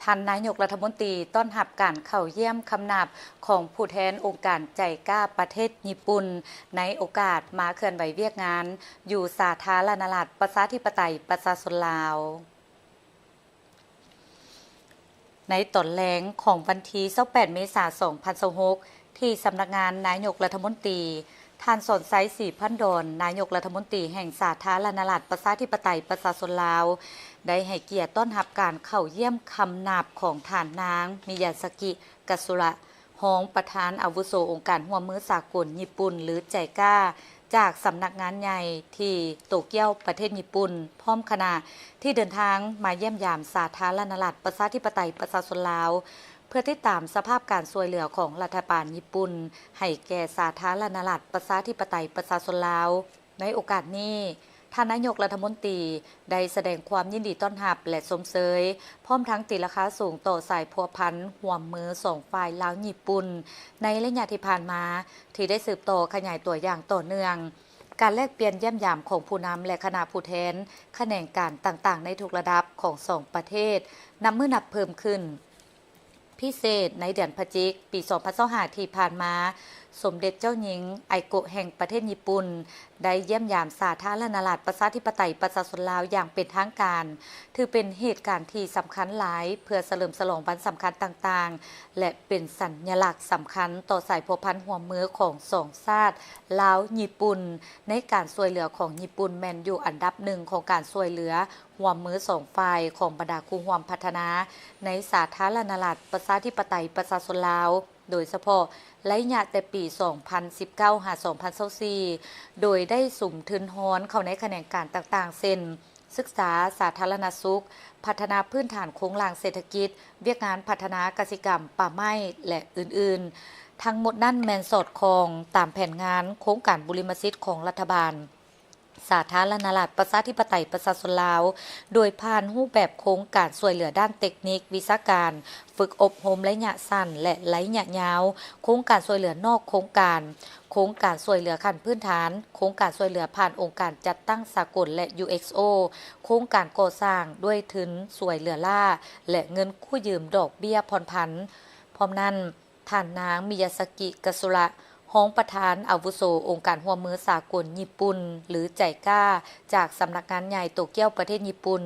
ທ່ານນາຍົກລັດຖະມົນຕີຕ້ອນຮັບການເຂົ້າຢ້ຽມຄຳນັບຂອງຜູ້ແທນອົງການໄຈກາປະເທດຍີ່ປຸ່ນ ໃນໂອກາດມາເຄື່ອນໄຫວວຽກງານຢູ່ສາທາລະນະລັດປະຊາທິປະໄຕປະຊາຊົນລາວ. ໃນຕອນແລງຂອງວັນທີຊາວແປດເມສາສອງພັນຊາວຫົກ ທີ່ສຳນັກງານນາຍົກລັດຖະມົນຕີ, ທ່ານ ສອນໄຊ ສີພັນດອນ ນາຍົກລັດຖະມົນຕີແຫ່ງສາທາລະນະລັດປະຊາທິປະໄຕປະຊາຊົນລາວ ໄດ້ໃຫ້ກຽດຕ້ອນຮັບການເຂົ້າຢ້ຽມຄຳນັບຂອງທ່ານນາງ ມິຍາຊາກິ ກາຊູລະ ຮອງປະທານອາວຸໂສອົງການຮ່ວມມືສາກົນຍີ່ປຸ່ນ ຫຼື ໄຈກາ ຈາກສຳນັກງານໃຫຍ່ທີ່ໂຕກຽວ ປະເທດຍີ່ປຸ່ນ ພ້ອມຄະນະ ທີ່ເດີນທາງມາຢ້ຽມຢາມສາທາລະນະລັດປະຊາທິປະໄຕປະຊາຊົນລາວ ເພື່ອຕິດຕາມສະພາບການຊ່ວຍເຫຼືອຂອງລັດຖະບານຍີ່ປຸ່ນໃຫ້ແກ່ສາທາລະນະລັດປະຊາທິປະໄຕປະຊາຊົນລາວ. ໃນໂອກາດນີ້, ທ່ານນາຍົກລັດຖະມົນຕີໄດ້ສະແດງຄວາມຍິນດີຕ້ອນຮັບ ແລະ ຊົມເຊີຍ, ພ້ອມທັງຕີລາຄາສູງຕໍ່ສາຍພົວພັນຮ່ວມມືສອງຝ່າຍລາວຍີ່ປຸ່ນ ໃນໄລຍະທີ່ຜ່ານມາ ທີ່ໄດ້ສືບຕໍ່ຂະຫຍາຍຕົວຢ່າງຕໍ່ເນື່ອງ. ການແລກປ່ຽນຢ້ຽມຢາມຂອງຜູ້ນຳ ແລະ ຄະນະຜູ້ແທນຂະແໜງການຕ່າງໆໃນທຸກລະດັບຂອງສອງປະເທດ ນັບມື້ນັບເພີ່ມຂຶ້ນ. ພິເສດໃນເດືອນພະຈິກ ປີສອງພັນຊາວຫ້າ ທີ່ຜ່ານມາ, ສົມເດັດເຈົ້າຍິງ ໄອໂກະ ແຫ່ງປະເທດຍີ່ປຸ່ນ ໄດ້ຢ້ຽມຢາມສາທາລະນະລັດປະຊາທິປະໄຕປະຊາຊົນລາວຢ່າງເປັນທາງການ, ຖືເປັນເຫດການທີ່ສຳຄັນຫຼາຍເພື່ອສະເຫຼີມສະຫຼອງວັນສຳຄັນຕ່າງໆ ແລະ ເປັນສັນຍະລັກສຳຄັນຕໍ່ສາຍພົວພັນຮ່ວມມືຂອງສອງຊາດ ລາວ-ຍີ່ປຸ່ນ, ໃນການຊ່ວຍເຫຼືອຂອງຍີ່ປຸ່ນແມ່ນຢູ່ອັນດັບໜຶ່ງຂອງການຊ່ວຍເຫຼືອຮ່ວມມືສອງຝ່າຍຂອງບັນດາຄູ່ຮ່ວມພັດທະນາໃນສາທາລະນະລັດປະຊາທິປະໄຕປະຊາຊົນລາວ, ໂດຍສະເພາະໄລຍະແຕ່ປີສອງພັນສິບເກົ້າຫາສອງພັນຊາວສີ່ ໂດຍໄດ້ສຸມທຶນຮອນເຂົ້າໃນຂະແໜງການຕ່າງໆ ເຊັ່ນ ສຶກສາ, ສາທາລະນະສຸກ, ພັດທະນາພື້ນຖານໂຄງລ່າງເສດຖະກິດ, ວຽກງານພັດທະນາກະສິກຳ, ປ່າໄມ້ ແລະ ອື່ນໆ. ທັງໝົດນັ້ນແມ່ນສອດຄ່ອງຕາມແຜນງານໂຄງການບຸລິມະສິດຂອງລັດຖະບານ ສາທາລະນະລັດປະຊາທິປະໄຕປະຊາຊົນລາວ, ໂດຍຜ່ານຮູບແບບໂຄງການຊ່ວຍເຫຼືອດ້ານເຕັກນິກ, ວິຊາການ, ຝຶກອົບຮົມໄລຍະສັ້ນ ແລະ ໄລຍະຍາວ, ໂຄງການຊ່ວຍເຫຼືອນອກໂຄງການ, ໂຄງການຊ່ວຍເຫຼືອຂັ້ນພື້ນຖານ, ໂຄງການຊ່ວຍເຫຼືອຜ່ານອົງການຈັດຕັ້ງສາກົນ ແລະ ຢູເອັກໂອ, ໂຄງການກໍ່ສ້າງດ້ວຍທຶນຊ່ວຍເຫຼືອລ້າ ແລະ ເງິນກູ້ຢືມດອກເບ້ຍຜ່ອນຜັນ. ພ້ອມນັ້ນ, ທ່ານນາງ ມິຍາຊາກິ ກາຊູລະ ຮອງປະທານອາວຸໂສອົງການຮ່ວມມືສາກົນຍີ່ປຸ່ນ ຫຼື ໄຈກາ ຈາກສຳນັກງານໃຫຍ່ໂຕກຽວ ປະເທດຍີ່ປຸ່ນ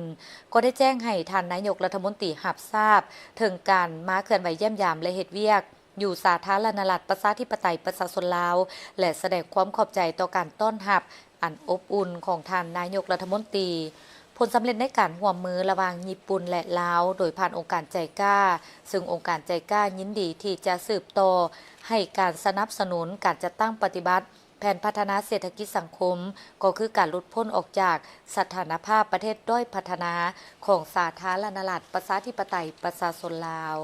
ກໍໄດ້ແຈ້ງໃຫ້ທ່ານນາຍົກລັດຖະມົນຕີຮັບຊາບເຖິງການມາເຄື່ອນໄຫວຢ້ຽມຢາມ ແລະ ເຮັດວຽກຢູ່ສາທາລະນະລັດປະຊາທິປະໄຕປະຊາຊົນລາວ ແລະ ສະແດງຄວາມຂອບໃຈຕໍ່ການຕ້ອນຮັບອັນອົບອຸ່ນຂອງທ່ານນາຍົກລັດຖະມົນຕີ. ຜົນສຳເລັດໃນການຮ່ວມມືລະຫວ່າງຍີ່ປຸ່ນ ແລະ ລາວ ໂດຍຜ່ານອົງການໄຈກາ, ເຊິ່ງອົງການໄຈກາຍິນດີທີ່ຈະສືບຕໍ່ໃຫ້ການສະໜັບສະໜູນການຈັດຕັ້ງປະຕິບັດແຜນພັດທະນາເສດຖະກິດສັງຄົມ, ກໍຄືການຫຼຸດພົ້ນອອກຈາກສະຖານະພາບປະເທດດ້ອຍພັດທະນາຂອງສາທາລະນະລັດປະຊາທິປະໄຕປະຊາຊົນລາວ.